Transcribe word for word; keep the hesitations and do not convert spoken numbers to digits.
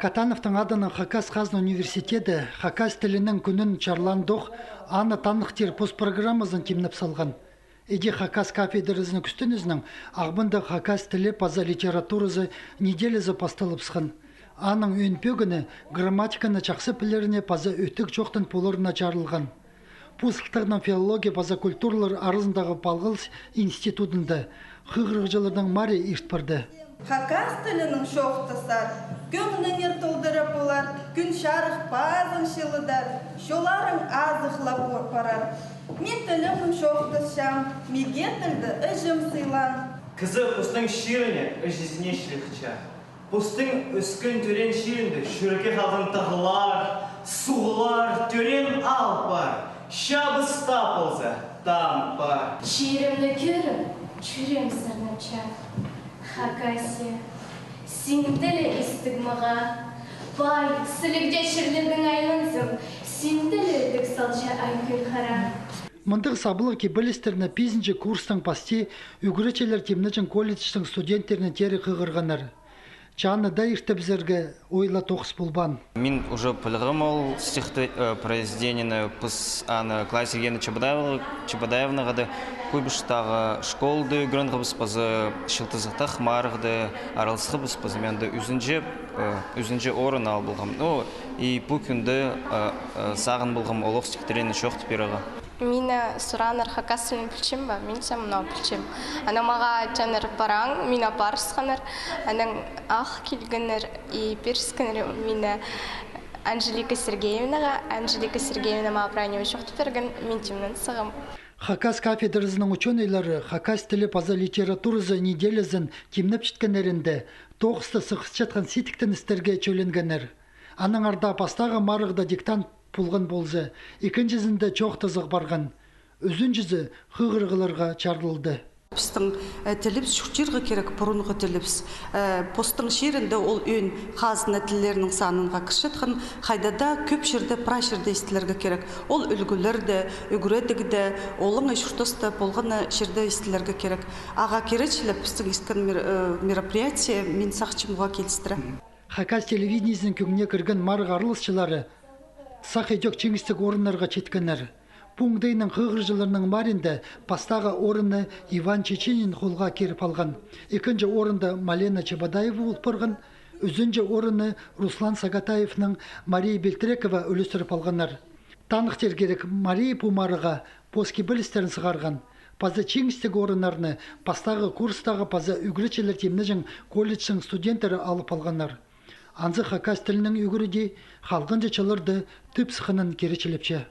Катановтың адынаң Хакас хазна университеті хакас тілінің кӱнін чарлаандох, аны таныхтир пос программазын тимнеп салған. Іди хакас кафедразының кӱстенізінең Ағбанда хакас тілі паза литературазы неделязы пасталыбысхан. Аның ӧӧн пӧгіні грамматиканы чахсы пілеріне паза ӧтік чоохтан поларына чарылған. Пу сылтағнаң филология паза культуралар аразындағы палғалыс институдында хығырығҷыларның марии ирт парды. Хакас тілінең чоохтасар, кӧңніңер толдыра полар, кӱн чарых пазың чылыдар, чолларың азых ла пар-, парар. Мин тілімнең чоохтасчам, миге тілді іҷем сыйлаан. Кізі постың чиріне, іҷезіне чілігче. Постың ӧскен-тӧреен чирінде чӱрекке халған тағлар, суғлар, тӧреен аал пар, чабыс таа полза, таң пар. Чирімні кӧріп, чӱреем сарнапча. Хакасия, синде ле истіг мағаа. Пай, сіліг дее чирлердең айланзам, синде ле ӧтік салча ай-кӱн хараа. Мындағ саблығ кибелістерні пизінҷі курстаң пасти ӱгретчілер тимнеҷең колледжтің студенттеріне теере хығырғаннар. Чааны даа иртебізерге ой ла тоғыс полбаан. Мин уже пілгем ол стихти-, э, произведениені, піс аны Клавдия Сергеевна Чебодаева-, Чебодаевнаға даа кӧбіс тағы школада ӱгренгебіс, паза Чылтызахтағы марығда араласхабыс, паза мин анда ӱзінҷі, э, ӱзінҷі орын ал полғам. Ну, и пу кӱнде, э, э, сағын полғам олох стихтерін чоохтап пирерге. Мині сураннар, хакас тілін пілчем бе? Мин сағам, мынау пілчем. Анаң мағаа айтчаңнар, параң, мині апарысханнар. Анаң ах килгеннер и пиріскеннер мині Анжелика Сергеевнаға. Анжелика Сергеевна мағаа прай ниме чоохтап пирген, мин тимнен сағам. Хакас кафедразының учёныйлары хакас тілі паза литературазы неделязын тимнепчеткеннерінде тоғыста сығысчатхан сидіктеністерге чӧленгеннер. Аннаңар даа пастағы марығда диктант полған полза, ікінҷізінде чоохтазығ парған, ӱзінҷізі хығырығларға чарылды. Пістің, э, тілібіс чуртирға кирек, пурунғы тілібіс. Э, постың чирінде ол ӧӧн хазна тіллернің санынға кірчеткен, хайда даа кӧп чирде, прай чирде истілерге кирек. Ол ӱлгӱлерде, ӱгредігде, олаңай чуртаста полған на чирде истілерге кирек. Ағаа киречілеп, пістің исткен мер-, э, мероприятие, мин сағынчам, уғаа килістіре. Хакас телевидениезінің кӧңніне кірген марығ араласчылары сах идӧк чиңістіг орыннарға читкеннер. Пу оңдайнаң хығырығҷыларның маринда пастағы орынны Иван Чеченин холға киріп алған. Ікінҷі орынды Малена Чебодаева ол парған, ӱзінҷі орынны Руслан Сагатаевнаң Мария Бельтрекова ӱлестіріп алғаннар. Таныхтир кирек, Мария пу марығға пос кибелістерін сығарған. Паза чиңістіг орыннарны пастағы курстағы паза ӱгретчілер тимнеҷең колледжтің студенттері алып алғаннар. Анзы хакас тілінең ӱгредии халғанҷы чылларда тіп сыхханын киречілепче.